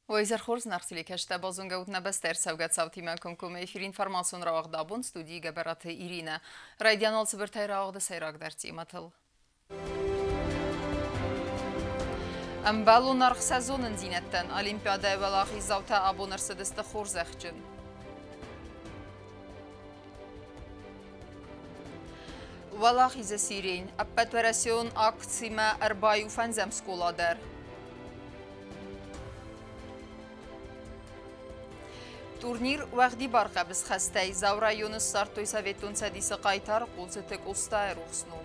Уӕ изӕр хорз, зынаргъ телекӕсджытӕ, базонгӕ ут нӕ бӕстӕйы ӕрцӕугӕ цаутимӕ комкоммӕ эфиры информацион рауагъд абон, студийы Гӕбӕраты Иринӕ. Райдиан уал цыбыртӕй рауагъды сӕйрагдӕр темӕтыл. Ӕмбӕлон аргъ сӕ зонындзинӕдтӕн Олимпиадӕйы уӕлахиздзаутӕ абон ӕрцыдысты хорзӕхджын. Уӕлахизы сирень ӕппӕтуӕрӕсеон акцимӕ ӕрбаиу фӕндзӕм скъола дӕр. Турнир уӕгъдибар хъӕбысхӕстӕй Дзауы районы ссардтой Советон Цӕдисы хъайтар Хъоцыты Къостайы рухс ном.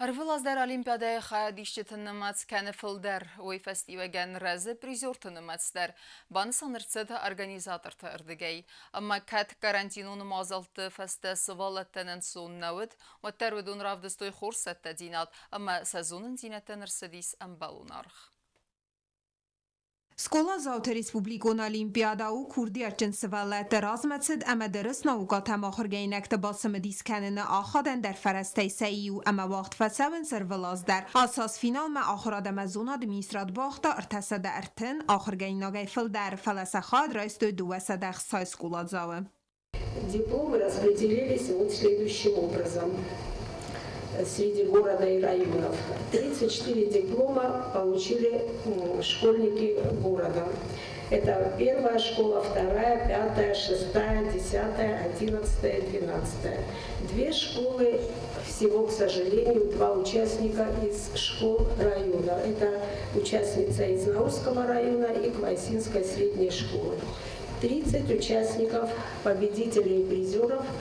Ӕрвылаз дӕр Олимпиадӕйы хайадисджыты нымӕц кӕны фылдӕр. Уый фӕстиуӕгӕн рӕзы призерты нымӕц дӕр. Банысан ӕрцыд организаторты ӕрдыгӕй. Ӕмӕ кӕд карантинон мадзӕлтты фӕстӕ сывӕллӕттӕн ӕнцон нӕ уыд, уӕддӕр уыдон равдыстой хорз цӕттӕдзинад ӕмӕ сӕ зонындзинӕдтӕн ӕрцыдис ӕмбӕлон аргъ. Скъоладзауты республикон олимпиадӕ у курдиатджын сывӕллӕтты размӕцыд ӕмӕ дырыс наукӕтӕм ахуыргӕнинӕгты бацымыдис кӕныны ахадӕндӕр фӕрӕзтӕй сӕ иу ӕмӕ уагъд фӕцӕуынц ӕрвылаз дӕр. Ацы аз финалмӕ ахуырад ӕмӕ зонады министрад бауагъта 330 ахуыргӕнинагӕй фылдӕр, фӕлӕ сӕ хайад райстой 260 скъоладзауы. Дипломы распределились вот следующим образом среди города и районов. 34 диплома получили школьники города. Это первая школа, вторая, пятая, шестая, 10-я, 11-я, 12-я. Две школы всего, к сожалению, два участника из школ района. Это участница из Наурского района и Квайсинской средней школы. 30 участников, победителей и призеров –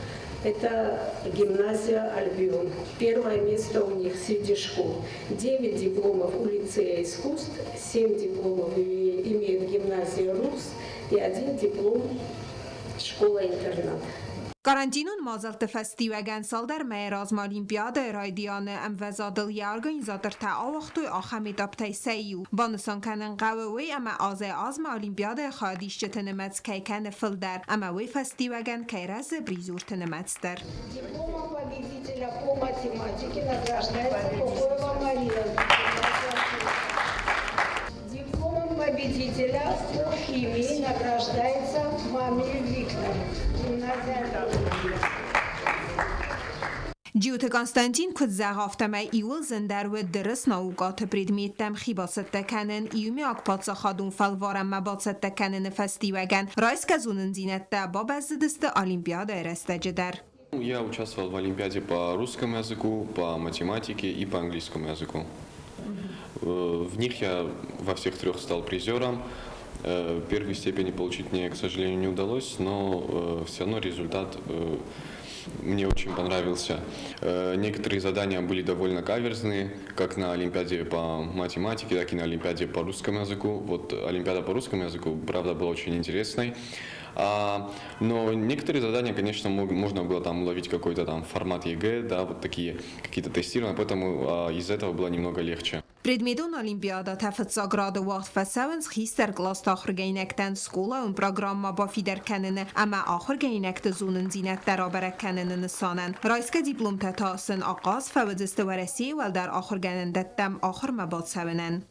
это гимназия «Альбион». Первое место у них среди школ. 9 дипломов у лицея искусств, 7 дипломов имеет гимназия «РУС» и один диплом школа-интернат. Карантинон мадзӕлтты фӕстиуӕгӕн цалдӕр мӕйы размӕ Олимпиадӕйы райдианы ӕмвӕзадыл йӕ организатортӕ ауагътой ахӕм этаптӕй сӕ иу. Банысан кӕнын хъӕуы уый, ӕмӕ азӕй-азмӕ Олимпиадӕйы хайадисджыты нымӕц кӕй кӕны фылдӕр, ӕмӕ уый фӕстиуӕгӕн кӕй рӕзы призерты нымӕц дӕр. Дипломом победителя по математике награждается Кокоева Мария. Дипломом победителя по химии награждается Мамиль Виктор. Гимназия. Джиоты Константин куыд зӕгъы, афтӕмӕй иууыл зындӕр уыд дырыс наукӕты предметтӕм хи бацӕттӕ кӕнын, иумиаг паддзахадон фӕлварӕнмӕ бацӕттӕ кӕныны фӕстиуӕгӕн райсгӕ зонындзинӕдтӕ бабӕззыдысты Олимпиадӕйы рӕстӕджы дӕр. Я участвовал в Олимпиаде по русскому языку, по математике и по английскому языку. В них я во всех трех стал призером. Первой степени получить мне, к сожалению, не удалось, но все равно результат мне очень понравился. Некоторые задания были довольно каверзные, как на Олимпиаде по математике, так и на Олимпиаде по русскому языку. Вот Олимпиада по русскому языку, правда, была очень интересной. Но некоторые задания, конечно, можно было там уловить какой-то там формат ЕГЭ, да, вот такие какие-то тестирования, поэтому из этого было немного легче. Предметон олимпиадӕтӕ фыццаг рады уагъд фӕцӕуынц хистӕр къласты ахуыргӕнинӕгтӕн скъолайон программӕ бафидар кӕныны ӕмӕ ахуыргӕнинӕгты зонындзинӕдтӕ рабӕрӕг кӕныны нысанӕн. Райсгӕ дипломтӕ та сын ахъаз фӕуыдзысты Уӕрӕсейы уӕлдӕр ахуыргӕнӕндӕттӕм ахуырмӕ бацӕуынӕн.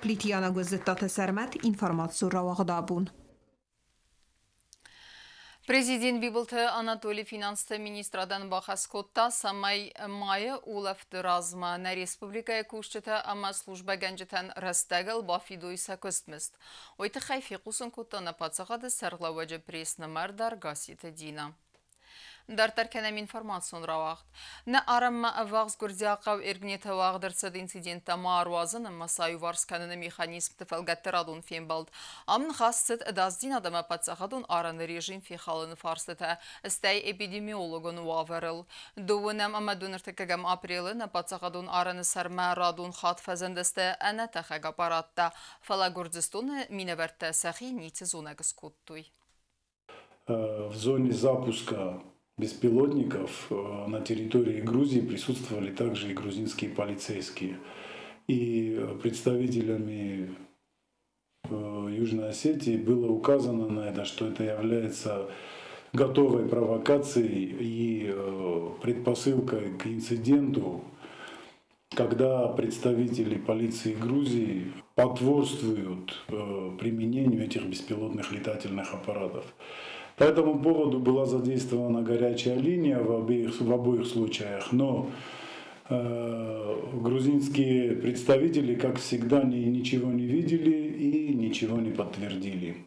Плитиана Гуыззыттаты Сӕрмӕт, информацион рауагъд абон. Президент Бибылты Анатолий финансты министрадӕн бахӕс кодта, цӕмӕй майы улӕфты размӕ нӕ республикӕйы кусджытӕ ӕмӕ службӕгӕнджытӕн рӕстӕгыл бафидой сӕ куыстмызд. Уый тыххӕй фехъусын кодта нӕ паддзахады сӕргълӕууӕджы пресс-нымӕрдар Гасситы Дина. Дарддӕр кӕнӕм информацион рауагъд. Нӕ арӕнмӕ ӕввахс гуырдзиаг хъӕу Эргнеты уагъд ӕрцыд инциденттӕ ма ӕруадзын ӕмӕ сӕ аиуварс кӕныны механизмты фӕлгӕтты радон фембӕлд. Ам ныхас цыд ӕдасдзинад ӕмӕ паддзахадон арӕны режим фехалыны фарстытӕ, стӕй эпидемиологон уавӕрыл. Дыууынӕм ӕмӕ дунӕртыккӕгӕм апрелы нӕ паддзахадон арӕны сӕрмӕ радон хатт фӕзындысты ӕнӕтӕхӕг аппараттӕ, фӕлӕ Гуырдзыстоны минӕвӕрттӕ сӕхи ницы зонӕг скодтой. В зоне запуска беспилотников на территории Грузии присутствовали также и грузинские полицейские. И представителями Южной Осетии было указано на это, что это является готовой провокацией и предпосылкой к инциденту, когда представители полиции Грузии потворствуют применению этих беспилотных летательных аппаратов. По этому поводу была задействована горячая линия в обоих случаях, но грузинские представители, как всегда, ничего не видели и ничего не подтвердили.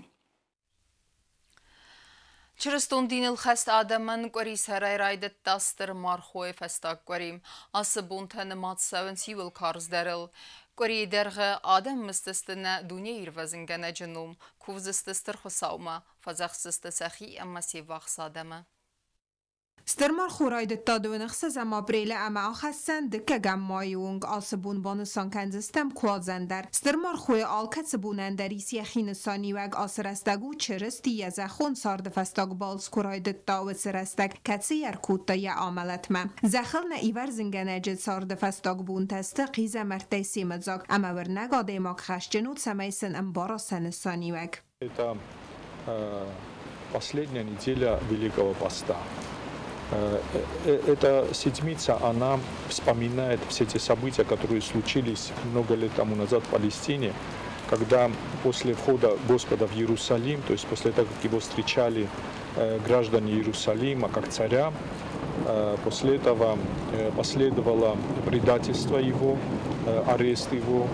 Чырыстон диныл хӕст адӕмӕн къуырисӕрӕй райдыдта Стыр Мархойы фӕстаг къуыри. Ацы бонтӕ нымад цӕуынц иууыл карздӕрыл. Къуырийы дӕргъы адӕм мысдзысты нӕ дунейы ирвӕзынгӕнӕджы ном, кувдзысты Стыр Хуыцаумӕ, фӕдзӕхсдзысты сӕхи ӕмӕ се ввахс адӕмы. Стыр мархо райдыдта 26 апрелы ӕмӕ ахӕсдзӕн 2 майы онг. Ацы бон банысан кӕндзыстӕм Куадзӕн дӕр. Стыр мархойы алкӕцы бонӕн дӕр ис йӕхи нысаниуӕг. Ацы рӕстӕг у, Чырысти йӕ зӕххон царды фӕстаг балц куы райдыдта, уыцы рӕстӕг, кӕцы йӕ ӕркодта йӕ амӕлӕтмӕ. Зӕххыл нӕ ивӕрзынгӕнӕджы царды фӕстаг бонтӕ сты хъизӕмӕрттӕй семыдзаг, ӕмӕ уырнӕг адӕймаг хӕсджын у, цӕмӕй сын ӕмбара сӕ нысаниуӕг. Это последняя неделя Великого Поста. Эта седмица, она вспоминает все те события, которые случились много лет тому назад в Палестине, когда после входа Господа в Иерусалим, то есть после того, как его встречали граждане Иерусалима как царя, после этого последовало предательство его, арест его,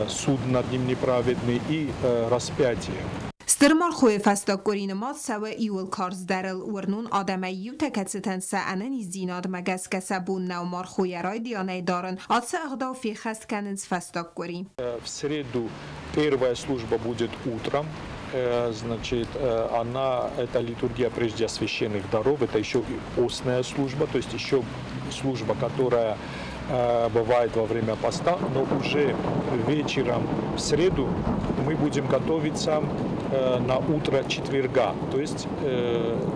суд над ним неправедный и распятие. Стыр мархойы фӕстаг къуыри нымад цӕуы иууыл карздӕрыл. Уырнон адӕмӕй иутӕ, кӕцытӕн сӕ ӕнӕниздзинадмӕ гӕсгӕ сӕ бон нӕу мархойӕ райдианӕй дарын, ацы ӕгъдау феххӕст кӕнынц фӕстаг къуыри. В среду первая служба будет утром. Значит, она, это литургия прежде освященных даров, это еще и постная служба, то есть еще служба, которая бывает во время поста, но уже вечером в среду мы будем готовиться на утро четверга, то есть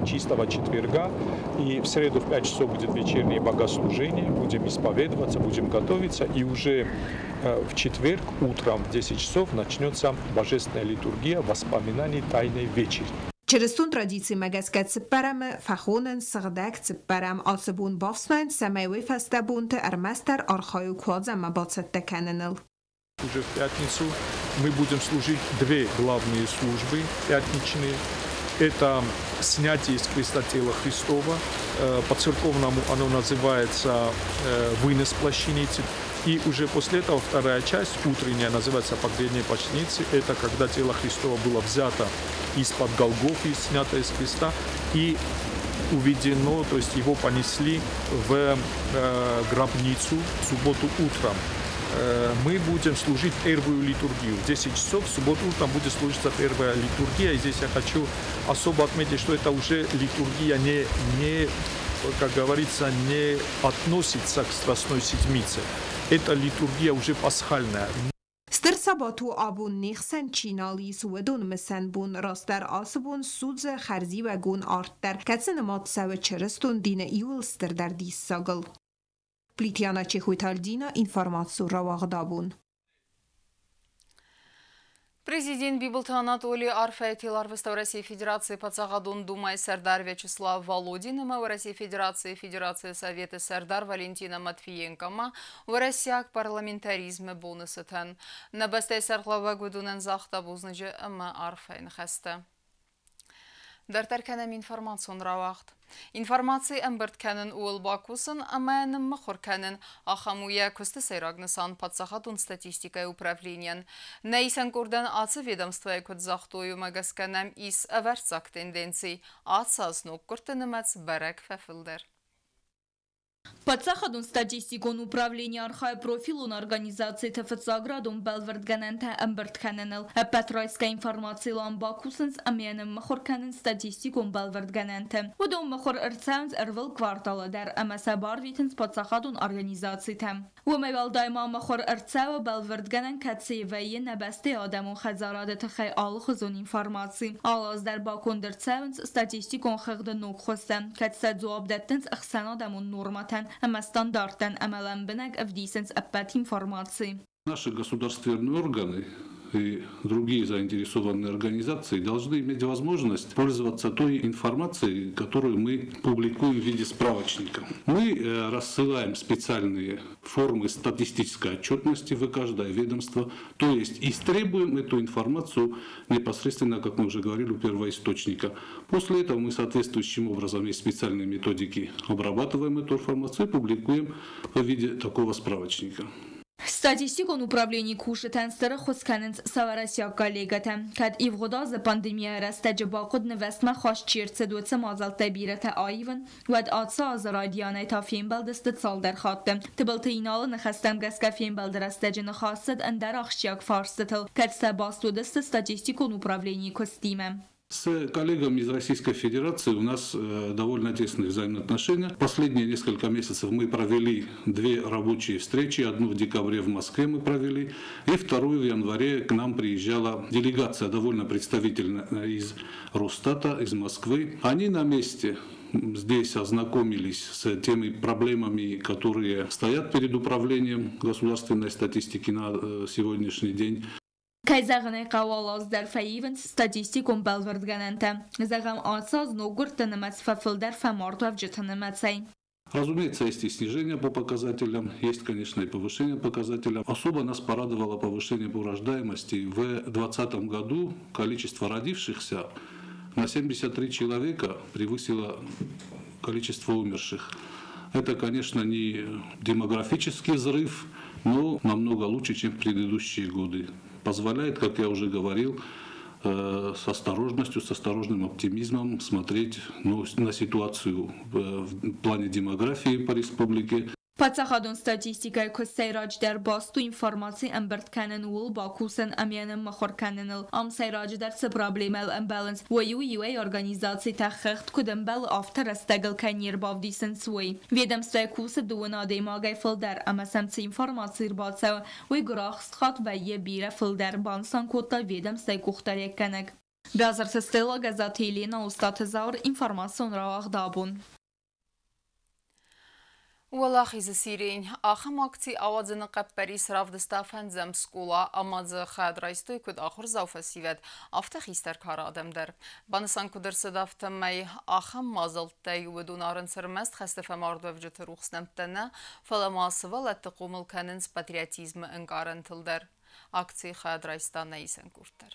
чистого четверга. И в среду в 5 часов будет вечернее богослужение, будем исповедоваться, будем готовиться. И уже в четверг утром в 10 часов начнется божественная литургия воспоминаний Тайной Вечери. Чырыстон традицимӕ гӕсгӕ цыппӕрӕмы фӕхонынц сыгъдӕг цыппӕрӕм. Ацы бон бафснайынц, цӕмӕй уый фӕстӕ бонты ӕрмӕстдӕр архайой Куадзӕнмӕ бацӕттӕ кӕныныл. Уже в пятницу мы будем служить две главные службы пятничные. Это снятие с креста тела Христова. По-церковному оно называется вынос плащаницы. И уже после этого вторая часть, утренняя, называется погребение плащаницы. Это когда тело Христова было взято из-под Голгофы, снято из креста и уведено, то есть его понесли в гробницу в субботу утром. Мы будем служить первую литургию. В 10 часов в субботу утром будет служиться первая литургия. И здесь я хочу особо отметить, что это уже литургия не, как говорится, не относится к Страстной Седмице. Это литургия уже пасхальная. Стыр сабат у абон не хсӕн чи нал ис, уыдон мысӕн бон. Растдӕр ацы бон судзы хӕрзиуӕгон арт дӕр, кӕцы нымад цӕуы чырыстон дины иууыл стырдӕр диссагыл. Плитяна Чехуйтальдина, информацион рауагъд абон. Президент Бибылты Анатолий арфӕйы тел арвыста Уӕрӕсейы Федерацийы Паддзахадон Думӕйы сӕрдар Вячеслав Володин ӕмӕ Уӕрӕсейы Федерацийы Федерацийы Советы сӕрдар Валентина Матвиенкомӕ Уӕрӕсейаг парламентаризмы боны цытӕн. Нӕ бӕстӕйы сӕргълӕууӕг уыдонӕн загъта бузныджы ӕмӕ арфӕйы ныхӕстӕ. Дарддӕр кӕнӕм информацион рауагъд. Информаци ӕмбырд кӕнын, ууыл бакусын ӕмӕ ныммыхуыр кӕнын – ахӕм у йӕ куысты сӕйраг нысан паддзахадон статистикӕйы управленийӕн. Нӕ исӕн къордӕн ацы ведомствойы куыд загътой, уымӕ гӕсгӕ нӕм ис ӕвӕрццаг тенденци. Ацы аз ноггуырдты нымӕц бӕрӕг фӕфылдӕр. Паддзахадон статистикон управлени архайы профилон организациты фыццаградон бӕлвырдгӕнӕнтӕ ӕмбырд кӕныныл. Ӕппӕт райсгӕ информацийыл ам бакусынц ӕмӕ ныммыхуыр кӕнынц статистикон бӕлвырдгӕнӕнтӕ. Уыдон мыхуыр ӕрцӕуынц ӕрвыл кварталы дӕр ӕмӕ сӕ барвитынц паддзахадон организацитӕм. Уымӕй уӕлдай ма мыхуыр ӕрцӕуы бӕлвырдгӕнӕн, кӕцыйы вӕййы нӕ бӕстӕйы адӕмон хӕдзарады тыххӕй алыхуызон информаци. Алы аз дӕр баконд ӕрцӕуынц статистикон хыгъды ног хуызтӕ, кӕцытӕ дзуапп дӕттынц ӕхсӕнадӕмон нормӕтӕн ӕмӕ стандарттӕн ӕмӕ лӕмбынӕг ӕвдисынц ӕппӕт информаци. Наши государственные органы и другие заинтересованные организации должны иметь возможность пользоваться той информацией, которую мы публикуем в виде справочника. Мы рассылаем специальные формы статистической отчетности в каждое ведомство, то есть истребуем эту информацию непосредственно, как мы уже говорили, у первоисточника. После этого мы соответствующим образом, есть специальные методики, обрабатываем эту информацию и публикуем в виде такого справочника. Статистикон управленийы кусджытӕн стыр ӕххуыс кӕнынц сӕ уӕрӕсейаг коллегӕтӕ. Кӕд ивгъуыд азы пандемияйы рӕстӕджы бахъуыд нывӕзтмӕ хаст чи ӕрцыд, уыцы мадзӕлттӕй бирӕтӕ аивын, уӕд ацы азы райдианӕй та фембӕлдысты цалдӕр хатты. Тыбылты Иналы ныхӕстӕм гӕсгӕ фембӕлды рӕстӕджы ныхас цыд ӕндӕр ахсджиаг фарстытыл, кӕд сӕ баст уыдысты статистикон управленийы куыстимӕ. С коллегами из Российской Федерации у нас довольно тесные взаимоотношения. Последние несколько месяцев мы провели две рабочие встречи. Одну в декабре в Москве мы провели, и вторую в январе к нам приезжала делегация довольно представительная из Росстата, из Москвы. Они на месте здесь ознакомились с теми проблемами, которые стоят перед управлением государственной статистики на сегодняшний день. Кӕй зӕгъын ӕй хъӕуы, алы аз дӕр фӕивынц статистикон бӕлвырдгӕнӕнтӕ. Зӕгъӕм, ацы аз ноггуырдты нымӕц фӕфылдӕр фӕмардуӕвджыты нымӕцӕй. Разумеется, есть и снижение по показателям, есть, конечно, и повышение показателям. Особо нас порадовало повышение по рождаемости. В 2020 году количество родившихся на 73 человека превысило количество умерших. Это, конечно, не демографический взрыв, но намного лучше, чем в предыдущие годы. Позволяет, как я уже говорил, с осторожностью, с осторожным оптимизмом смотреть, ну, на ситуацию в плане демографии по республике. Паддзахадон статистикӕйы куыст сӕйраджыдӕр баст у информаци ӕмбырд кӕнын, ууыл бакусын ӕмӕ йӕ ныммыхуыр кӕныныл. Ам сӕйраджыдӕр цы проблемӕйыл ӕмбӕлынц, уый у иуӕй организацитӕ хыгъд куыд ӕмбӕлы, афтӕ рӕстӕгыл кӕй не рбавдисынц, уый. Ведомствӕйы кусы дыууын адӕймагӕй фылдӕр ӕмӕ сӕм цы информаци ӕрбацӕуы, уый гуырахст хатт вӕййы бирӕ фылдӕр, банысан кодта ведомствӕйы къухдариуӕггӕнӕг. Бязырты Стелла, Гӕззаты Елена, Остъаты Зауыр, информацион рауагъд «Абон». Уӕлахизы сирень. Ахӕм акци ауадзыны хъӕппӕрис равдыста фӕндзӕм скъола ӕмӕ дзы хайад райстой куыд ахуырдзау фӕсивӕд, афтӕ хистӕр кары адӕм дӕр. Банысан куыд ӕрцыд, афтӕмӕй ахӕм мадзӕлттӕй уыдон арынц ӕрмӕст хӕсты фӕмардуӕвджыты рухс нӕмттӕ нӕ, фӕлӕ ма сывӕллӕтты хъомыл кӕнынц патриотизмы ӕнкъарӕнтыл дӕр. Акцийы хайад райста нӕ исӕн къорд дӕр.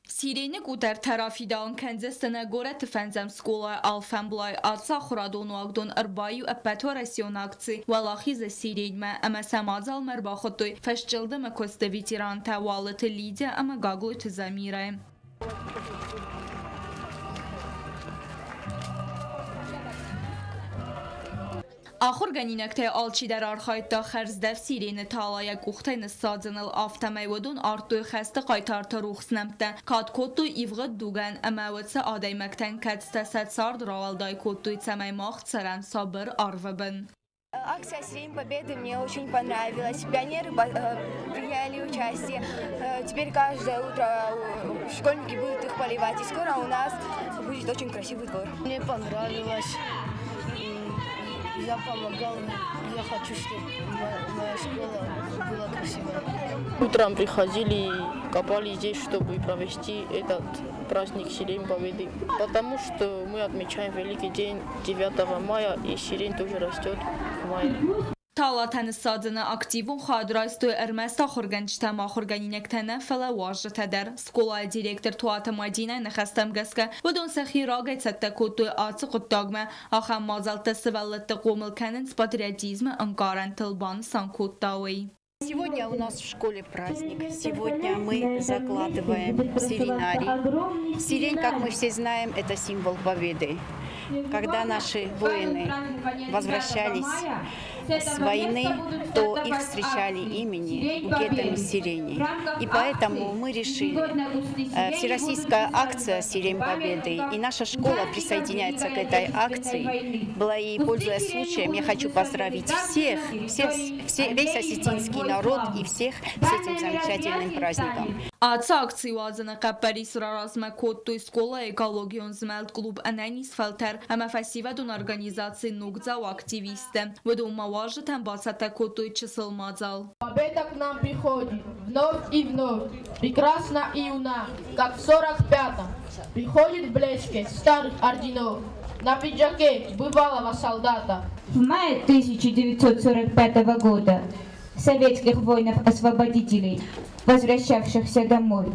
Сирены къутӕртӕ рафидауын кӕндзысты нӕ горӕты фӕндзӕм скъолайы алфӕмблай. Ацы ахуырадон уагдон ӕрбаиу ӕппӕтуӕрӕсеон акци «Уӕлахизы сиреньмӕ» ӕмӕ сӕ мадзалмӕ ӕрбахуыдтой фӕсчъылдымы куысты ветерантӕ Уалыты Лидия ӕмӕ Гаглойты Замирӕйы. Ахуыргӕнинӕгтӕй алчидӕр архайдта хӕрздӕф сирены тала йӕ къухтӕй ныссадзыныл, афтӕмӕй уыдон ардтой хӕсты хъайтарты рухс нӕмттӕ, кад кодтой ивгъуыд дугӕн ӕмӕ уыцы адӕймӕгтӕн, кӕцытӕ сӕ цард рауӕлдай кодтой, цӕмӕй мах цӕрӕм сабыр арвы бын. Акция «Сирень Победы» мне очень понравилась. Пионеры приняли участие. Теперь каждое утро школьники будут их поливать. И скоро у нас будет очень красивый двор. Мне понравилось. Я помогал. Я хочу, чтобы моя школа была красивая. Утром приходили и копали здесь, чтобы провести этот праздник Сирень Победы. Потому что мы отмечаем великий день 9 мая, и сирень тоже растет в мае. Талатӕ ныссадзыны активон хайад райстой ӕрмӕст ахуыргӕнджытӕ ӕмӕ ахуыргӕнинӕгтӕ нӕ, фӕлӕ уазджытӕ дӕр. Скъолайы директор Туаты Мадинӕйы ныхӕстӕм гӕсгӕ, уыдон сӕхи рагӕй цӕттӕ кодтой ацы хъуыддагмӕ. Ахӕм мадзӕлттӕ сывӕллӕтты хъомыл кӕнынц патриотизмы ӕнкъарӕнтыл, банысан кодта уый. Сегодня у нас в школе праздник. Сегодня мы закладываем сиренарий. Сирень, как мы все знаем, это символ победы. Когда наши воины возвращались с войны, то их встречали имени букетами сирени. И поэтому мы решили, всероссийская акция «Сирень Победы», и наша школа присоединяется к этой акции. Была и, пользуясь случаем, я хочу поздравить всех, всех, все, весь осетинский народ и всех с этим замечательным праздником. Ацы акци уадзыны хъӕппӕрис раразмӕ кодтой скъолайы экологион змӕлд клуб «Ӕнӕниз фӕлтӕр» дӕр ӕмӕ фӕсивӕдон организаци Ногдзау активисттӕ. Уыдон ма уазджытӕн бацӕттӕ кодтой чысыл мадзал. Победа к нам приходит вновь и вновь, прекрасна и юна, как в 45-м. Приходит в блеске старых орденов, на пиджаке бывалого солдата. В мае 1945 года советских воинов-освободителей, возвращавшихся домой,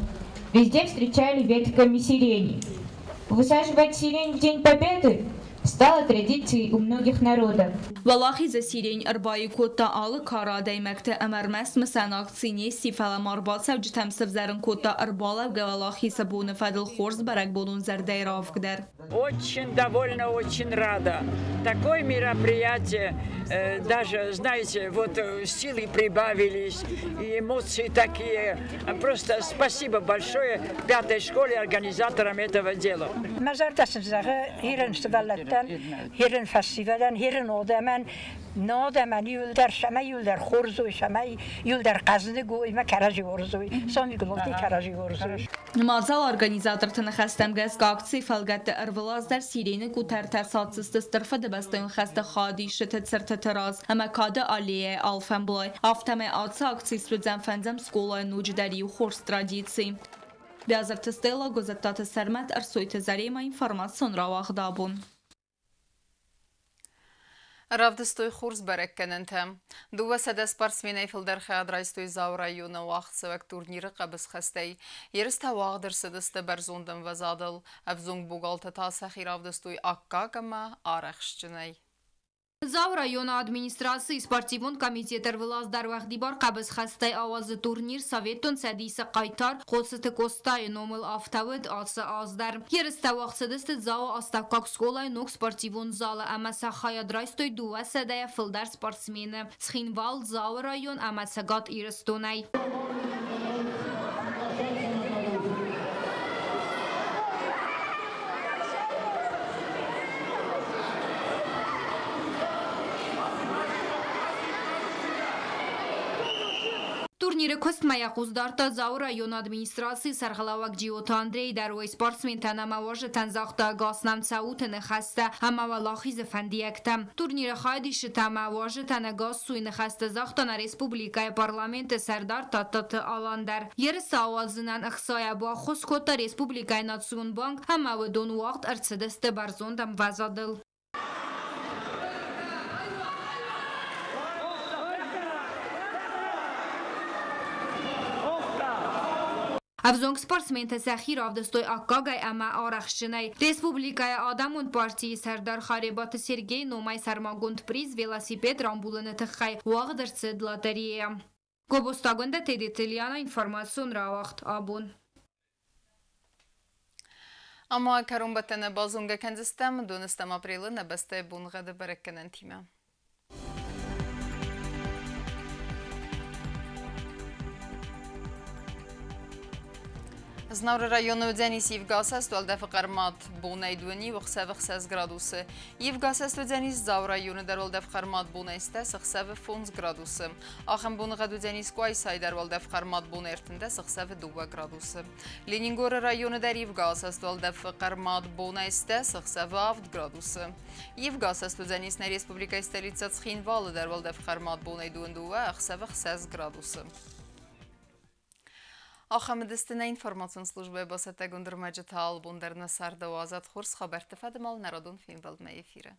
везде встречали ветками сирени. Высаживать сирень в День Победы стало традицией у многих народов. Уӕлахизы сирень ӕрбаиу кодта алы кары адӕймӕгты ӕмӕ ӕрмӕст мысӕн акци не сси, фӕлӕ ма ӕрбацӕуджытӕм сӕвзӕрын кодта ӕрбалӕугӕ Уӕлахизы боны фӕдыл хорз бӕрӕгбонон зӕрдӕйы равг дӕр. Очень довольна, очень рада. Такое мероприятие, даже, знаете, вот силы прибавились, и эмоции такие. Просто спасибо большое пятой школе, организаторам этого дела. Мӕ зӕрдӕ сын зӕгъы Ирон сывӕллӕттӕн, Ирон фӕсивӕдӕн, Ирон адӕмӕн, нӕ адӕмӕн иуылдӕр, цӕмӕй иуылдӕр хорз уой, цӕмӕй иуылдӕр хъӕздыг уой ӕмӕ кӕрӕдзи уарзой, сомигулты кӕрӕдзи уарзой. Мадзалы организаторты ныхӕстӕм гӕсгӕ акцийы фӕлгӕтты ӕрвылаз дӕр сирены къутӕртӕ садздзысты Стыр Фыдыбӕстӕйон хӕсты хайадисджыты цыртыты раз ӕмӕ Кады аллеяйы алфӕмблай. Афтӕмӕй ацы акци суыдзӕн фӕндзӕм скъолайы ноджыдӕр иу хорз традици. Биазырты Стелла, Гуызӕттаты Сӕрмӕт, Ӕрсойты Заремӕ, информацион рауагъд абон. Равдыстой хорз бӕрӕггӕнӕнтӕ. 200 спортсменӕй фылдӕр хайад райстой Дзауы районы уагъдцӕуӕг турниры хъӕбысхӕстӕй. Ерыстӕ уагъд ӕрцыдысты бӕрзонд ӕмвӕзадыл. Ӕвзонг богалтӕ та сӕхи равдыстой аккаг ӕмӕ арӕхстджынӕй. Дзауы районы администрацийы спортивон комитет ӕрвылаз дӕр уӕгъдибар хъӕбысхӕстӕй ауадзы турнир Советон Цӕдисы хъайтар Хъоцыты Къостайы номыл. Афтӕ уыд ацы аз дӕр. Ерыстӕ уагъд цыдысты Дзауы астӕуккаг скъолайы ног спортивон залы ӕмӕ сӕ хайад райстой 200-йӕ фылдӕр спортсмены Цхинвал, Дзауы район ӕмӕ Цӕгат Ирыстонӕй. Турниры куыстмӕ йӕ хъус дардта Дзауы районы администрацийы сӕргълӕууӕг Джиоты Андрей дӕр. Уый спортсментӕн ӕмӕ уазджытӕн загъта ӕгас нӕм цӕуты ныхӕстӕ ӕмӕ уӕлахизы фӕндиӕгтӕ. Турниры хайадисджытӕ ӕмӕ уазджытӕн ӕгас цуйы ныхӕстӕ загъта нӕ республикӕйы парламенты сӕрдар Тадтаты Алан дӕр. Ерысы ауадзынӕн ӕхцайӕ баххуыс кодта республикӕйы Национ банк ӕмӕ уыдон уагъд ӕрцыдысты бӕрзонд ӕмвӕзадыл. Ӕвзонг спортсментӕ сӕхи равдыстой аккагӕй ӕмӕ арӕхстджынӕй. Республикӕйы Адӕмон партийы сӕрдар Харебаты Сергейы номӕй сӕрмагонд приз велосипед рамбулыны тыххӕй уагъд ӕрцыд лотерея. Гобозтагондӕ Тедеты Лиана, информацион рауагъд абон. Ӕмӕ кӕронбӕттӕны базонгӕ кӕндзыстӕм доныстӕм апрелы нӕ бӕстӕйы боныгъӕды бӕрӕггӕнӕнтимӕ. Знауыры районы уыдзӕнис ивгӕ асӕст, уӕлдӕфы хъӕрмад бонӕй дуӕни ӕхсӕвы 6 градусы. Ивгӕ асӕст уыдзӕнис Дзауы районы дӕр, уӕлдӕф хъӕрмад бонӕй 10, ӕхсӕвы 5 градусы. Ахӕм боныгъӕд уыдзӕнис Къуайсайы дӕр, уӕлдӕф хъӕрмад бонӕй 13, ӕхсӕвы 2 градусы. Ленингоры районы дӕр ивгӕ асӕст, уӕлдӕфы хъӕрмад бонӕй 10, ӕхсӕвы 7 градусы. Ивгӕ асӕст уыдзӕнис нӕ республикӕйы столицӕ Цхинвалы дӕр, уӕлдӕф хъӕрмад бонӕй 22, ӕхсӕвы 6 градусы. Ахӕм уыдысты нӕ информацион службӕйы бацӕттӕгонд ӕрмӕджытӕ. Алыбон дӕр нӕ царды уадзӕд хорз хабӕртты фӕдыл нӕ радон фембӕлдмӕ эфиры.